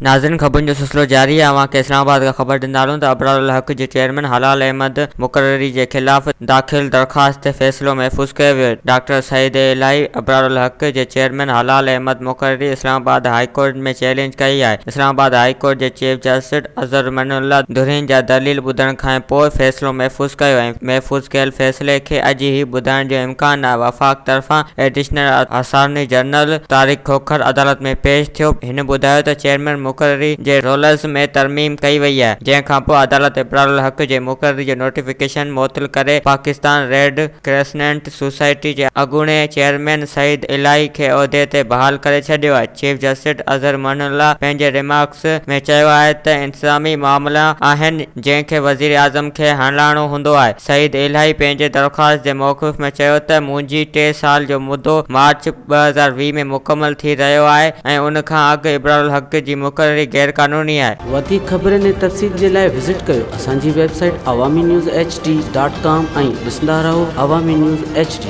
ناظرين خبرن جو سلسلو جاري آهي اوهان کي اسلام آباد کان خبر ڏيندا هلون ته ابرار الحق جي چيئرمين هلال احمد مقرري جي خلاف داخل درخواست تي فيصلو محفوظ ڪيو ويو ڊاڪٽر سعيد الاهي ابرار الحق جي چيئرمين هلال احمد مقرري اسلام آباد هائي ڪورٽ ۾ چئلينج ڪئي آهي اسلام آباد هائي ڪورٽ جي chief justice Athar Minallah ڌرين جا دليل ٻڌڻ کان پوء فيصلو محفوظ ڪيو ۽ محفوظ ڪيل فيصلي کي اڄ ئي ٻڌائڻ جو امڪان آهي. وفاق طرفان additional attorney general Tariq Khokhar عدالت ۾ پيش ٿيو. هن ٻڌايو ته چيئرمين مقرري جي رولز ۾ ترميم ڪئي وئي آهي، جنهن کانپوء عدالت ابرار الحق جي مقرري جو نوٽيفڪيشن معطل ڪري پاڪستان ريڊ ڪريسنٽ سوسائٽي جي اڳوڻي چيئرمين سعيد الاهي کي عهدي تي بحال ڪري ڇڏيو آهي. چيف جسٽس اظهر من الله پنهنجي ريمارڪس ۾ چيو آهي ته انتظامي معاملا آهن جنهن کي وزيراعظم کي هلائڻو هوندو آهي. سعيد الاهي پنهنجي درخواست جي موقف ۾ چيو ته منهنجي ٽي سال جو مدو مارچ 2020 ۾ مڪمل ٿي رهيو آهي ۽ ان کان اڳ ابرارالحق جي مقرري غيرقانوني آهي. وڌيڪ خبرن ۽ تفصيل جي لاء وزٽ ڪيو اسان جي website Awami news H D dot com ۽ ڏسندا رهو عوامي نيوز ايڇ ڊي.